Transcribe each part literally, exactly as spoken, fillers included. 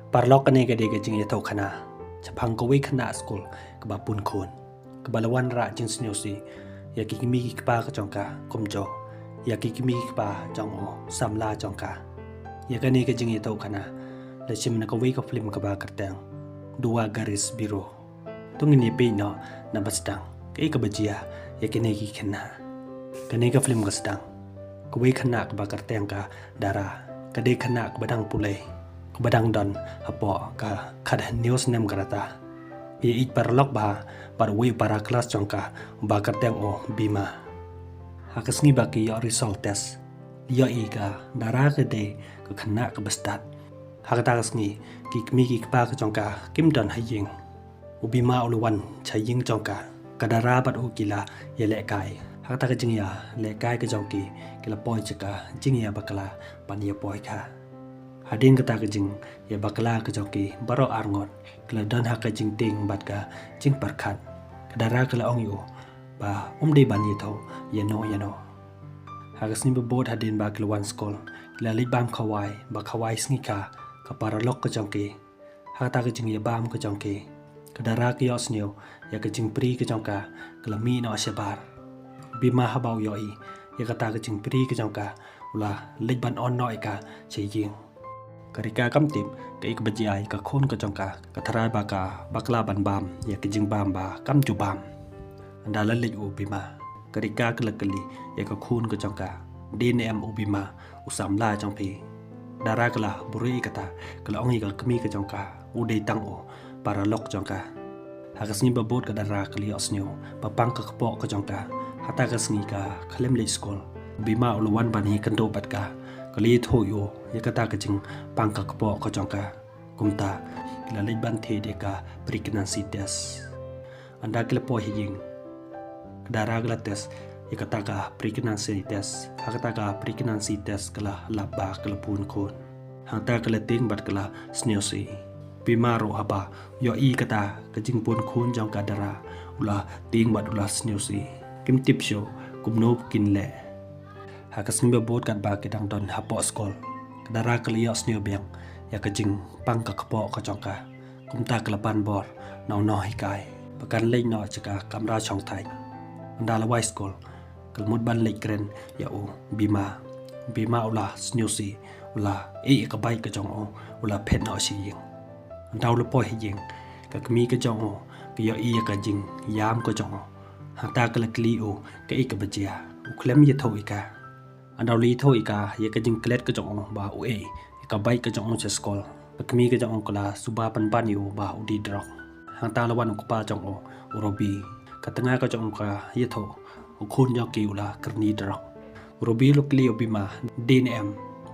Paralok, kane ka dei ka jingïathuhkhana shaphang kawei khynnah skul kaba pun khun, kaba la wanrah jingsngewsih ïa ki kmie ki kpa ka jong ka, kumjuh ïa ki kmie ki kpa jong u samla jong ka. Ïa kane ka jingïathuhkhana la shim na kawei ka film kaba kyrteng Dua Garis Biru. To ngin ïa peit noh na ba sdang kaei kaba jia ïa kine ki khynnah. Kane ka film ka sdang kawei khynnah kaba kyrteng ka Dara, ka dei khynnah kaba dang pule, kaba dang don hapoh ka khathynñiew snem ka rta. Ïa ïeit paralok bha bad uwei u para klas jong ka uba kyrteng u Bima. Ha ka sngi ba ki ïoh result test, ïohi ka Dara ka dei ka khynnah kaba stad. Ha kata ka sngi ki kmie ki kpa ka jong ka kim don ha ïing. U Bima u la wan sha ïing jong ka, ka Dara bad u ki la ïalehkai. Ha kata ka jingïalehkai ka jong ki, ki la poi sha ka jingïabakla ban ïa poi ka. Hadien kata ka jingïabakla ka jong ki baroh arngut, ki la don ha ka jingtieng bad ka jingpyrkhat. Ka Dara ka la ong ïa u ba um dei ban ïathuh ïano ïano. Ha ka sngi ba bud hadien ba ki la wan skul, ki la leit bam khawai, ba khawai sngi kha ka paralok ka jong ki. Ha kata ka jingïabam ka jong ki, ka Dara ka ïohsngew ïa ka jingpri ka jong ka, ka la mih noh shabar. Bima haba u ïohi ïa kata ka jingpri ka jong ka, u la leit ban on noh ïa ka sha ïing. Ka Rika kam tip kaei kaba jia ïa ka khun ka jong ka, ka tharai ba ka bakla ban bam ïa ka jingbam ba kam ju bam. Ynda la leit u Bima, ka Rika ka la kylli ïa ka khun ka jong ka, dei ne em u Bima u samla jong phi? Dara ka la buhrieh ïa kata, ka la ong ïa ka kmie ka jong ka, u dei tang u paralok jong ka. Ha ka sngi ba bud ka Dara ka la ïohsngew ba pang ka kpoh ka jong ka. Hata ka sngi ka khlem leit skul, Bima u la wan ban ïakynduh bad ka, ka la ïathuh ïa u ïa kata ka jingpang ka kpoh ka jong ka. Kumta ki la leit ban thied ïa ka pregnancy test. Ynda ki la poi ha ïing, ka Dara ka la test ïa kata ka pregnancy test. Ha kata ka pregnancy test ka la lap ba ka la pun khun. Hangta ka la tieng bad ka la sngewsih. Bima ruh haba u ïohi kata ka jingpun khun jong ka Dara, u la tieng bad u la sngewsih. Kim tip shuh kumno kin leh. Ha ka sngi ba bud katba ki dang don hapoh skul, ka Dara ka la ïohsngew biang ïa ka jingpang ka kpoh ka jong ka. Kumta ka la pan bor na u nonghikai ba kan leit noh sha ka kamra shongthait. Ynda la wai skul, ka la mut ban leit kren ïa u Bima. Bima u la sngewsih, u la ïeh ïa ka bike ka jong u, u la phet noh sha ïing. Ynda u la poi ha ïing, ka kmie ka jong u ka ïohi ïa ka jingïam ka jong u. Hangta ka la kylli u kaei kaba jia. U khlem ïathuh ïa ka. Ynda u la ïathuh ïa ka ïa ka jingklet ka jong u ba u ïeh ïa ka bike ka jong u sha skul, ka kmie ka jong u ka la suba pynban ïa u ba u die drok. Hangta la wan u kpa jong u, u Robi. Ka tnga ka jong u ka ïathuh u khun jong ki u la kyrni drok. U Robi u la kylli u Bima dei ne em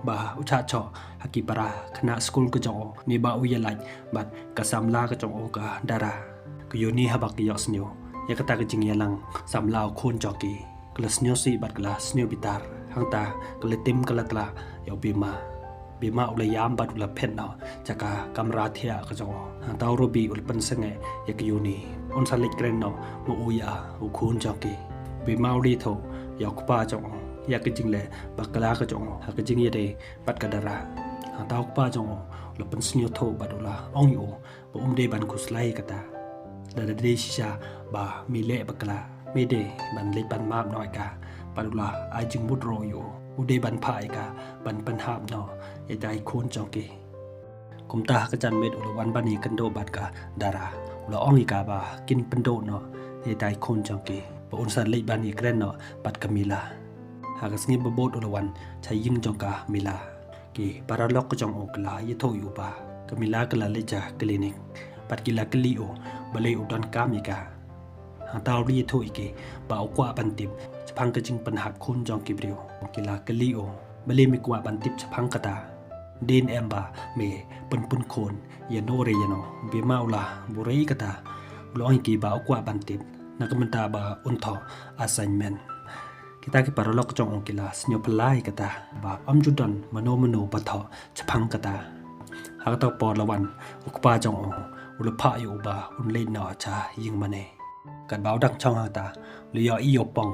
ba u shah shoh ha ki para khynnah skul ka jong u, ne ba u ïalait bad ka samla ka jong u ka Dara. Ka Yuni haba ka ïohsngew ïa kata ka jingïalang samla u khun jong ki, ka la sngewsih bad ka la sngew bitar. Hangta ka la tim ka la tla ïa u Bima. Bima u la ïam bad u la phet noh sha ka kamra thiah ka jong u. Hangta u Robi u la pynsangeh ïa ka Yuni, un sa leit kren noh ma u ïa u khun jong ki. Bima u la ïathuh ïa u kpa jong u ïa ka jingleh bakla ka jong u ha ka jingïadei bad ka Dara. Hangta u kpa jong u u la pynsngewthuh bad u la ong ïa u ba um dei ban khuslai ïa kata. Lada dei shisha ba me leh bakla, me dei ban leit ban map noh ïa ka. Bad u la ai jingmut ruh ïa u, u dei ban phah ïa ka ban pynhap noh ïa ita i khun jong ki. Kumta ha ka janmiet u la wan ban ïakynduh bad ka Dara, u la ong ïa ka ba kin pynduh noh ïa ita i khun jong ki, ba un sa leit ban ïakren noh bad ka Mila. Ha ka sngi ba bud u la wan sha ïing jong ka Mila. Ki paralok ka jong u ki la ïathuh ïa u ba ka Mila ka la leit sha klinik bad ki la kylli u balei u donkam ïa ka. Hangta u la ïathuh ïa ki ba u kwah ban tip shaphang ka jingpynhap khun jong ki briew. Ki la kylli u balei me kwah ban tip shaphang kata, dei ne em ba me pynpun khun ïano re ïano. Bima u la buhrieh ïa kata, u la ong ïa ki ba u kwah ban tip na ka bynta ba un thoh assignment. Kita ki paralok jong u ki la sngewphylla ïa kata ba ym ju don mano mano ba thoh shaphang kata. Ha kata ka por la wan u kpa jong u, u la phah ïa u ba un leit noh sha ïing mane. Katba u dang shong hangta, u la ïohi ïa u Pong.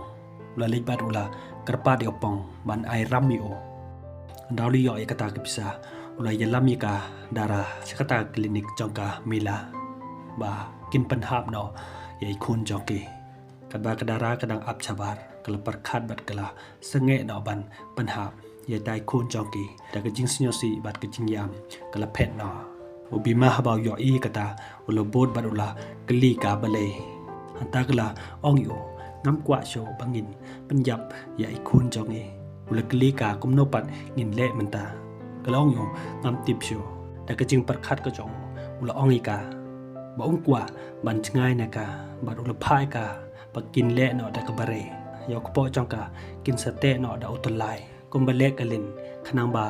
U la leit bad u la kyrpad ïa u Pong ban ai ram ïa u. Ynda u la ïoh ïa kata ka pisa, u u la ïalam ïa ka Dara sha kata ka klinik jong ka Mila ba kin pynhap noh ïa i khun jong ki. Katba ka Dara ka dang ap shabar, ka la pyrkhat bad ka la sangeh noh ban pynhap ïa ita i khun jong ki. Da ka jingsngewsih bad ka jingïam ka la phet noh. U Bima haba u ïohi kata, u la bud bad u la kylli ka balei. Hangta ka la ong ïa u, ngam kwah shuh ba ngin pynïap ïa i khun jong ngi. U la kylli ka kumno pat ngin leh mynta. Ka la ong ïa u, ngam tip shuh. Da ka jingpyrkhat ka jong u, u la ong ïa ka ba um kwah ban jngai na ka, bad u la phah ïa ka ba kin leh noh da kaba rei. Ïa u kpoh jong ka kin sa teh noh da u tyllai kumba leh ka lin, khnang ba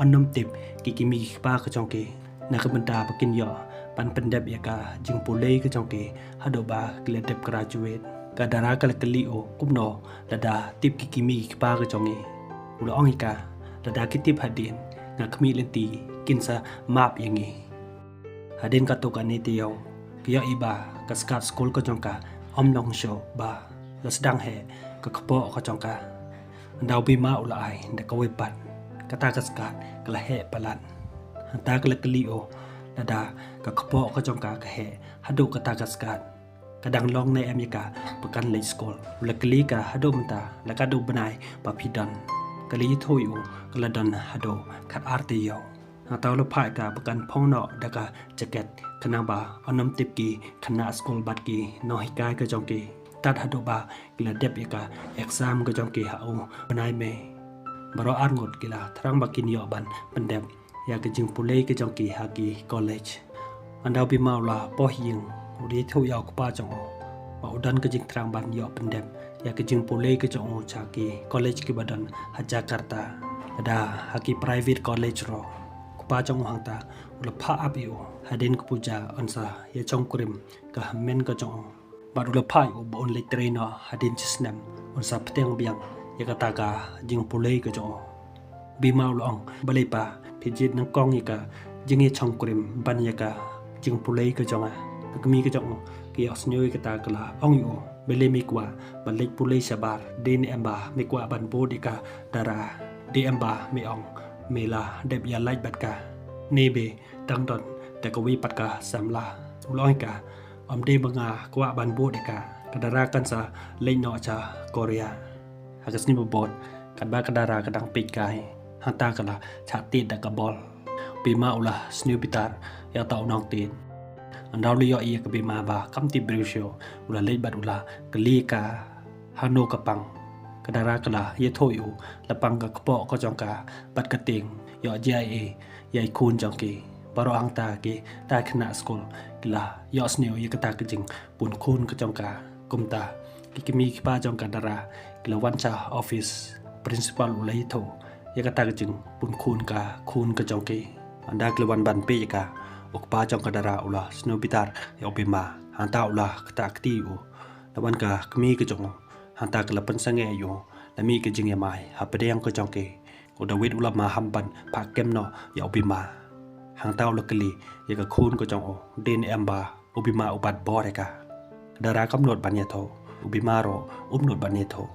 un ym tip ki kmie ki kpa ka jong ki. Na ka bynta ba kin ïoh ban pyndep ïa ka jingpule ka jong ki haduh ba ki la dep graduate. Ka Dara ka la kylli u kumno lada tip ki kmie ki kpa ka jong ngi. U la ong ïa ka, lada ki tip hadien, nga khmih lynti kin sa map ïa ngi. Hadien katto katne taïew, ka ïohi ba ka stad skul ka jong ka ym long shuh ba la sdang heh ka kpoh ka jong ka. Ynda u Bima u la ai da kawei pat, kata ka stad ka la heh palat. Hangta ka la kylli u lada ka kpoh ka jong ka ka heh haduh kata ka stad. Ka dang long ne em ïa ka ba kan leit skul. U la kylli ka, haduh mynta la katno bnai ba phi don. Ka la ïathuh ïa u ka la don haduh khatar taïew. Hangta u la phah ïa ka ba kan phong noh da ka jaket, khnang ba un ym tip ki khynnah skul bad ki nonghikai ka jong ki. Tad haduh ba ki la dep ïa ka exam ka jong ki ha u bnai May. Baroh arngut ki la thrang ba kin ïoh ban pyndep ïa ka jingpule ka jong ki ha ki college. Ynda u Bima u la poi ïing, u la ïathuh ïa u kpa jong u ba u don ka jingthrang ban ïoh pyndep ïa ka jingpule ka jong u sha ki college kiba don ha Jakarta, lada ha ki private college ruh. U kpa jong u hangta u la phah ap ïa u, hadien ka puja un sa ïashongkurim ka hynmen ka jong u. Bad u la phah ïa u ba un leit trei noh hadien shisnem, un sa bteng biang ïa kata ka jingpule ka jong u. Bima u la ong, balei pa phi jied nyngkong ïa ka jingïashongkurim ban ïa ka jingpule ka jong nga. Ka kmie ka jong u ka ïohsngew ïa kata ka la ong ïa u, balei me kwah ban leit pule shabar, dei ne em ba me kwah ban bud ïa ka Dara, dei em ba me ong me la dep ïalait bad ka, ne ba dang don da kawei pat ka samla. U la ong ïa ka, ym dei ba nga kwah ban bud ïa ka, ka Dara kan sa leit noh sha Korea. Ha ka sngi ba bud, katba ka Dara ka dang peit kai, hangta ka la shah tied da ka bol. U Bima u la sniew bitar ïa uta u nongtied. Ynda u la ïohi ïa ka Bima ba kam tip briew shuh, u la leit bad u la kylli ka hangno ka pang. Ka Dara ka la ïathuh ïa u, la pang ka kpoh ka jong ka bad ka tieng, ïoh jia ïa i khun jong ki. Baroh hangta kita ki khynnah skul ki la ïohsngew ïa kata ka jingpun khun ka jong ka. Kumta ki kmie ki kpa jong ka Dara ki la wan sha office. Principal u la ïathuh ïa kata ka jingpun khun ka khun ka jong ki. Ynda ki la wan ban peit ïa ka, u kpa jong ka Dara u la sniew bitar ïa u Bima. Hangta u la kata kti ïa u. La wan ka kmie ka jong u. Hangta ka la pynsangeh ïa u, la mih ka jingïamai hapdeng ka jong ki. U David u la maham ban phah kem noh ïa u Bima. Hangta u la kylli ïa ka khun ka jong u, dei ne em ba u Bima u bat bor ïa ka. Ka Dara kam nud ban ïathuh, u Bima ruh um nud ban ïathuh.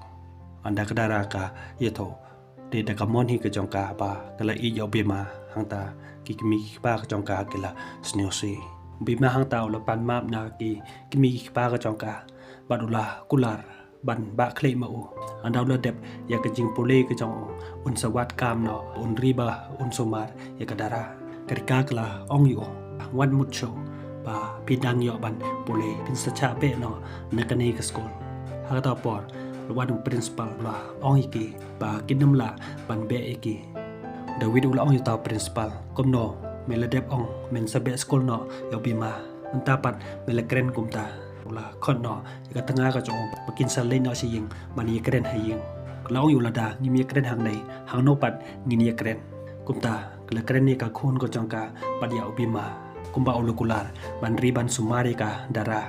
Ynda ka Dara ka ïathuh, dei da ka mon hi ka jong ka ba ka la ïeit ïa u Bima. Hangta ki kmie ki kpa ka jong ka ki la sniew sih. U Bima hangta u la pan map na ki kmie ki kpa ka jong ka bad u la kular ban bah khlieh ma u. Ynda u la dep ïa ka jingpule ka jong u, un sa wad kam noh, un ri ba un sumar ïa ka Dara. Ka Rika ka la ong ïa u, wat mut shuh ba phi dang ïoh ban pule, phin sa shah beh noh na kane ka skul. Ha kata ka por la wan u principal u la ong ïa ki ba kin ym lah ban beh ïa ki. David u la ong ïa uta u principal, kumno me la dep ong men sa beh skul noh ïa u Bima, mynta pat me la kren kumta. U la khot noh ïa ka tnga ka jong u ba kin sa leit noh sha ïing ban ïakren ha ïing. Ka la ong ïa u, lada ngim ïakren hangne, hangno pat ngin ïakren? Kumta ka la kren ïa ka khun ka jong ka bad ïa u Bima kumba u la kular ban ri ban sumar ïa ka Dara.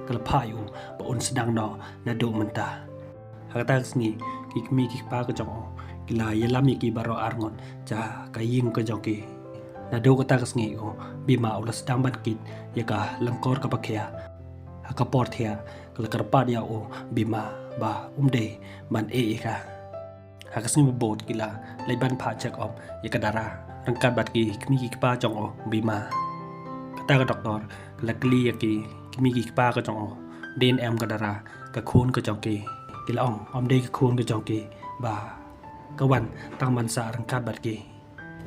Ka la phah ïa u ba un sdang noh naduh mynta. Ha kata ka sngi ki kmie ki kpa ka jong u ki la ïalam ïa ki baroh arngut sha ka ïing ka jong ki. Naduh kata ka sngi u Bima u la sdang ban kit ïa ka lyngkor kaba khia. Ha ka por thiah ka la kyrpad ïa u Bima ba um dei ban ïeh ïa ka. Ha ka sngi ba bud ki la leit ban phah check up ïa ka Dara. ryngkat bad ki kmie ki kpa jong u Bima. Kata ka doktor ka la kylli ïa ki kmie ki kpa ka jong u, dei ne em ka Dara ka khun ka jong ki. Ki la ong ym dei ka khun ka jong ki, ba ka wan tang ban sah ryngkat bad ki.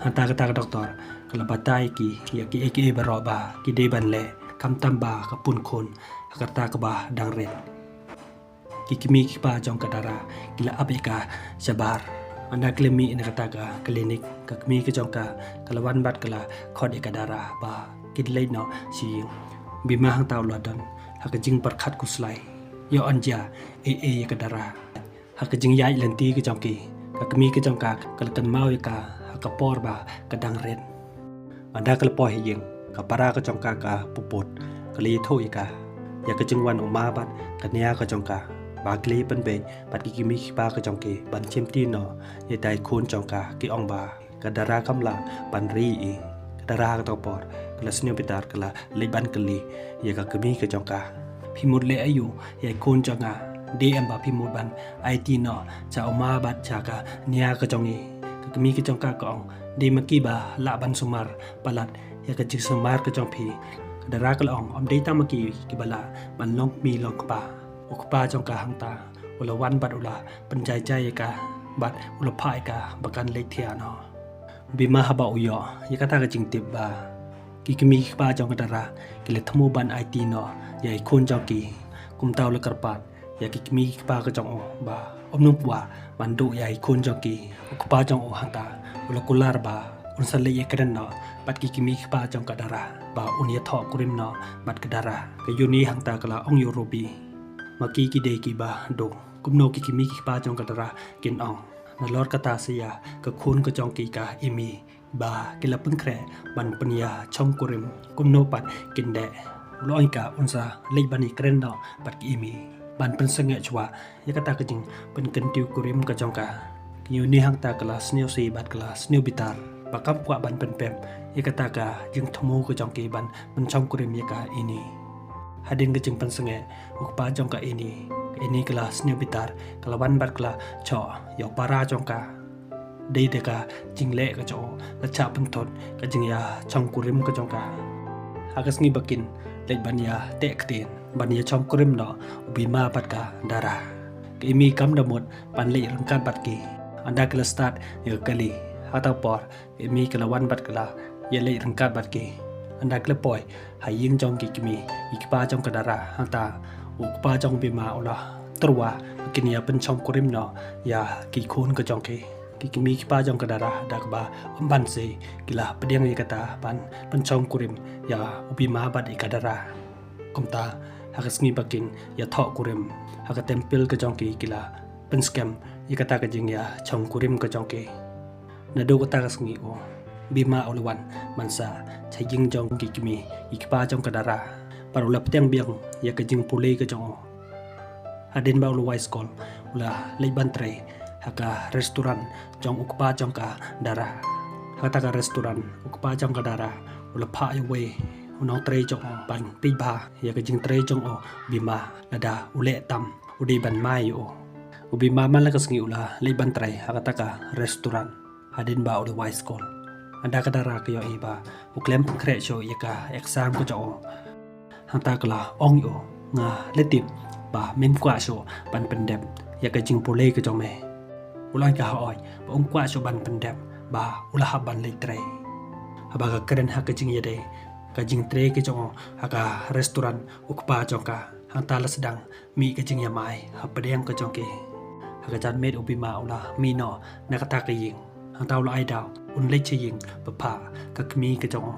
Hangta kata ka doktor ka la batai ïa ki ïa kiei kiei baroh ba ki dei ban leh, khamtam ba ka pun khun ha ka rta kaba dang rit. Ki kmie ki kpa jong ka Dara ki la ap ïa ka shabar. Ynda ki la mih na kata ka klinik, ka kmie ka jong ka ka la wan bad ka la khot ïa ka Dara ba kin leit noh sha ïing. U Bima hangta u la don ha ka jingpyrkhat khuslai, ïoh ban jia ei ei ïa ka Dara. Ha ka jingïaid lynti ka jong ki, ka kmie ka jong ka ka la kynmaw ïa ka ha ka por ba ka dang rit. Ynda ka la poi ha ïing, ka para ka jong ka ka puput ka la ïathuh ïa ka ïa ka jingwan u ma bad ka nia ka jong ka, ba ki la pynbeit bad ki kmie ki kpa ka jong ki ban shimti noh ïa ita i khun jong ka. Ki ong ba ka Dara kam lah ban ri ïa i. Ka Dara ha kata ka por ka la sniew bitar, ka la leit ban kylli ïa ka kmie ka jong ka. Phi mut leh aïu ïa i khun jong nga? Dei em ba phi mut ban aiti noh sha u ma bad sha ka nia ka jong i? Ka kmie ka jong ka ka ong, dei ma ki ba lah ban sumar palat ïa ka jingsumar ka jong phi. Ka Dara ka la ong, ym dei tang ma ki kiba lah ban long kmie long kpa. U kpa jong ka hangta u la wan bad u la pynjai jai ïa ka bad u la phah ïa ka ba kan leit thiah noh. U Bima haba u ïoh ïa kata ka jingtip ba ki kmie ki kpa jong ka Dara ki la thmu ban aiti noh ïa i khun jong ki, kumta u la kyrpad ïa ki kmie ki kpa ka jong u ba ym nym kwah ban duh ïa i khun jong ki. U kpa jong u hangta u la kular ba un sa leit ïakren noh bad ki kmie ki kpa jong ka Dara ba un ïathoh kurim noh bad ka Dara. Ka Uni hangta ka la ong ïa u Ruby, ma ki ki dei kiba duk. Kumno ki kmie ki kpa jong ka Dara kin ong? Nalor kata sa ïa ka khun ka jong ki ka Imi ba ki la pynkhreh ban pynïashong kurim, kumno pat kin dei. U la ong ïa ka un sa leit ban ïakren noh bad ka Imi ban pynsangeh shuwa ïa kata ka jingpynkyntiew kurim ka jong ka. Ka Uni hangta ka la sniew sei bad ka la sniew bitar ba kam kwah ban pynpep ïa kata ka jingthmu ka jong ki ban pynshong kurim ïa ka Ini. Hadien ka jingpynsangeh u kpa jong ka Ini, ka Ini ka la sniew bitar, ka la wan bad ka la shoh ïa u para jong ka. Dei da ka jingleh ka jong u la shah pynthut ka jingïashong kurim ka jong ka. Ha ka sngi ba kin leit ban ïateh ktien ban ïashong kurim noh u Bima bad ka Dara, ka Imi kam da mut ban leit ryngkat bad ki. Ynda ki la start ïa ka kali, ha kata ka por ka Imi ka la wan bad ka la ïaleit ryngkat bad ki. Ynda ki la poi ha ïing jong ki kmie ki kpa jong ka Dara, hangta u kpa jong u Bima u la tyrwa ba kin ïa pynshong kurim noh ïa ki khun ka jong ki. Ki kmie ki kpa jong ka Dara da kaba ym banse ki la pdiang ïa kata ban pynshong kurim ïa u Bima bad ïa ka Dara. Kumta ha ka sngi ba kin ïathoh kurim, ha ka temple ka jong ki ki la pynskhem ïa kata ka jingïashong kurim ka jong ki. Naduh kata ka sngi u Bima u la wan ban sah sha ïing jong ki kmie ki kpa jong ka Dara. Bad u la pdiang biang ïa ka jingpule ka jong u. Hadien ba u la wai skul u la leit ban trei ha ka restaurant jong u kpa jong ka Dara. Ha kata ka restaurant u kpa jong ka Dara u la phah ïa uwei u nongtrei jong u ban peit bha ïa ka jingtrei jong u Bima, lada u leh tam u dei ban mai ïa u. U Bima man la ka sngi u la leit ban trei ha kata ka restaurant hadien ba u la wai skul. Ynda ka Dara ka ïohi ba u khlem pynkhreh shuh ïa ka exam ka jong u, hangta ka la ong ïa u, nga la tip ba mem kwah shuh ban pyndep ïa ka jingpule ka jong me. U la ong ïa ka, hooid, ba um kwah shuh ban pyndep ba u la hap ban leit trei. Haba ka kren ha ka jingïadei ka jingtrei ka jong u ha ka restaurant u kpa jong ka, hangta la sdang mih ka jingïamai hapdeng ka jong ki. Ha ka janmiet u Bima u la mih noh na kata ka ïing. Hangta u la ai daw un leit sha ïing ba phah ka kmie ka jong u.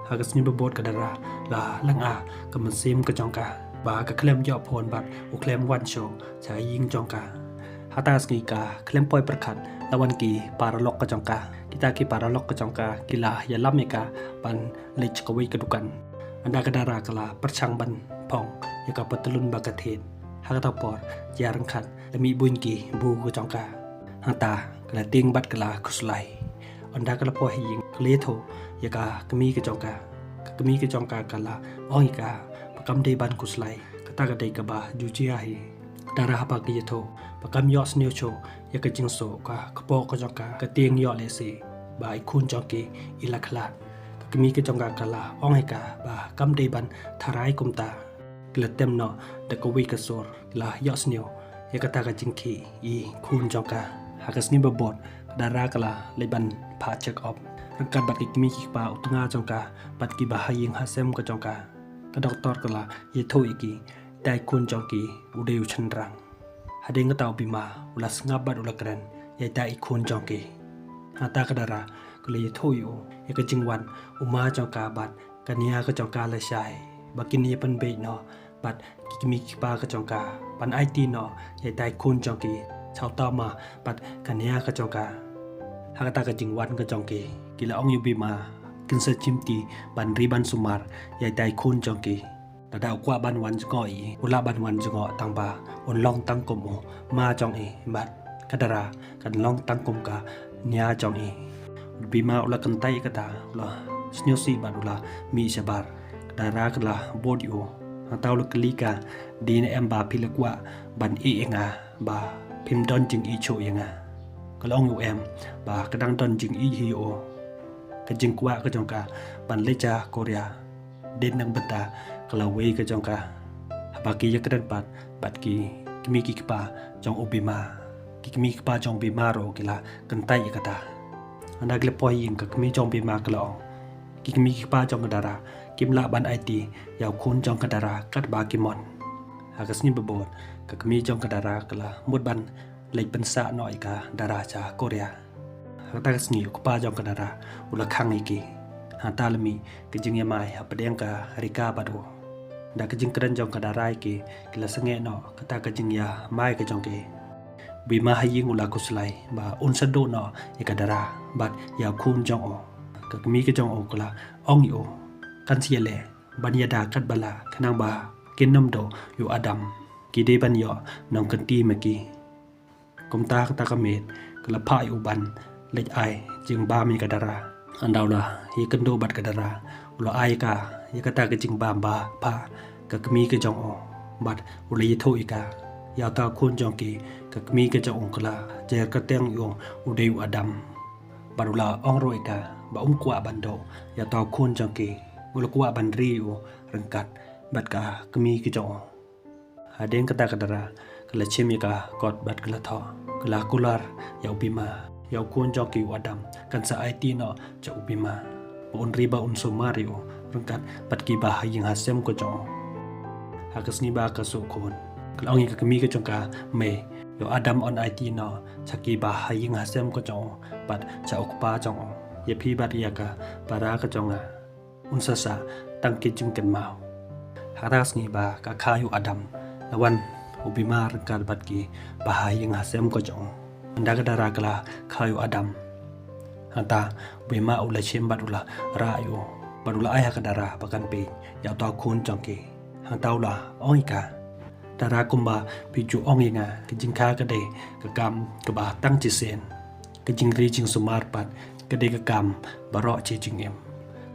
Ha ka sngi ba bud ka Dara la lynga ka mynsiem ka jong ka ba ka khlem ïoh phone bad u khlem wan shuh sha ïing jong ka. Hata sngi ka khlem poi pyrkhat la wan ki paralok ka jong ka. Kita ki paralok ka jong ka ki la ïalam ïa ka ban leit sha kawei ka dukan. Ynda ka Dara ka la pyrshang ban phong ïa ka patlun ba ka thied. Ha kata por jia ryngkat la mih buiñ ki bu ka jong ka. Hangta ka la tieng bad ka la khuslai. Ynda ka la poi ha ïing ka la ïathuh ïa ka kmie ka jong ka. Ka kmie ka jong ka ka la ong ïa ka ba kam dei ban khuslai, kata ka dei kaba ju jia hi. Ka Dara haba ka ïathuh ba kam ïohsngew shuh ïa ka jingsuk ka kpoh ka jong ka, ka tieng ïoh lehse. ba i khun jong ki i la khlad. Ka kmie ka jong ka ka la ong ïa ka ba kam dei ban tharai kumta. Ki la tem noh da kawei ka sur, ki la ïohsngew ïa kata ka jingkhih i khun jong ka. Ha ka sngi ba bud ka Dara ka la leit ban phah check up ryngkat bad ki kmie ki kpa u tnga jong ka bad ki bahaïing hasem ka jong ka. Ka doktor ka la ïathuh ïa ki, ita i khun jong ki u dei u shynrang. Hadien kata u Bima u la sngap bad u la kren ïa ita i khun jong ki. Hangta ka Dara ka la ïathuh ïa u ïa ka jingwan u ma jong ka bad ka nia ka jong ka lashai ba kin ïa pynbeit noh bad ki kmie ki kpa ka jong ka ban aiti noh ïa ita i khun jong ki sha uta u ma bad ka nia ka jong ka. Ha kata ka jingwan ka jong ki, ki la ong ïa u Bima kin sa shim ti ban ri ban sumar ïa ita i khun jong ki. Lada u kwah ban wan jngoh ïa i, u lah ban wan jngoh tang ba un long tang kum u ma jong i bad ka Dara kan long tang kum ka nia jong i. U Bima u la kyntait ïa kata, u la sngewsih bad u la mih shabar. Ka Dara ka la bud ïa u, hangta u la kylli ka, dei ne em ba phi la kwah ban ïeh ïa nga ba phim don jingïeit shuh ïa nga? Ka la ong ïa u em ba ka dang don jingïeit hi ïa u. Ka jingkwah ka jong ka ban leit sha Korea dei nang bynta ka lawei ka jong ka. Haba ki ïakren pat bad ki kmie ki kpa jong u Bima, ki kmie ki kpa jong u Bima ruh ki la kyntait ïa kata. Haba ki la poi ïing, ka kmie jong u Bima ka la ong, ki kmie ki kpa jong ka Dara kim lah ban aiti ïa u khun jong ka Dara katba ki mon. Ha ka sngi ba bud ka kmie jong ka Dara ka la mut ban leit pynsah noh ïa ka Dara sha Korea. Ha kata ka sngi u kpa jong ka Dara u la khang ïa ki. Hangta la mih ka jingïamai hapdeng ka Rika bad u. Da ka jingkren jong ka Dara ïa ki, ki la sangeh noh kata ka jingïamai ka jong ki. U Bima ha ïing u la khuslai ba un sa duh noh ïa ka Dara bad ïa u khun jong u. Ka kmie ka jong u ka la ong ïa u, kan sa ïaleh ban ïada katba lah khnang ba kin ym duh ïa u Adam. Ki dei ban ïoh nongkynti ma ki. Kumta kata ka miet ka la phah ïa u ban leit ai jingbam ïa ka Dara. Haba u la ïakynduh bad ka Dara u la ai ïa ka ïa kata ka jingbam ba phah ka kmie ka jong u bad u la ïathuh ïa ka ïa uta u khun jong ki. Ka kmie ka jong u ka la jer kyrteng ïa u, u dei u Adam. Bad u la ong ruh ïa ka ba um kwah ban duh ïa uta u khun jong ki, u la kwah ban ri ïa u ryngkat bad ka kmie ka jong u. Hadien kata ka Dara ka la shim ïa ka kot bad ka la thoh, ka la kular ïa u Bima, ïa u khun jong ki u Adam kan sa aiti noh sha u Bima ba un ri ba un sumar ïa u ryngkat bad ki bahaïing hasem ka jong u. Ha ka sngi ba ka shu khun ka la ong ïa ka kmie ka jong ka, mei, ïa u Adam un aiti noh sha ki bahaïing hasem ka jong u bad sha u kpa jong u. Ïa phi bad ïa ka para ka jong nga un sa sah tang ki jingkynmaw. Ha kata ka sngi ba ka kha ïa u Adam la wan u Bima ryngkat bad ki bahaïing hasem ka jong u. Haba ka Dara ka la kha ïa u Adam, hangta u Bima u la shim bad u la rah ïa u bad u la ai ha ka Dara ba kan peit ïa uta u khun jong ki. Hangta u la ong ïa ka, Dara, kumba phi ju ong ïa nga, ka jingkha ka dei ka kam kaba tang shisien. Ka jingri jingsumar pat ka dei ka kam baroh shi jingim.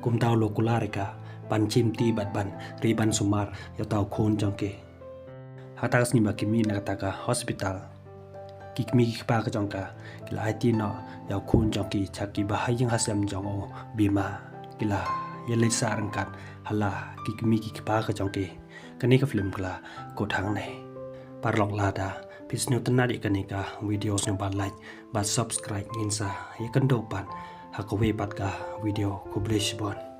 Kumta u la kular ïa ka ban shim ti bad ban ri ban sumar ïa uta u khun jong ki. Ha kata ka sngi ba ki mih na kata ka hospital, ki kmie ki kpa ka jong ka ki la aiti noh ïa u khun jong ki sha ki bahaïing hasem jong u Bima. Ki la ïaleit sah ryngkat ha la ki kmie ki kpa ka jong ki. Kane ka film ka la kut hangne. Paralok, lada phi sngewtynnad ïa kane ka video, sngewbha like bad subscribe, ngin sa ïakynduh pat ha kawei pat ka video. Khublei shibun.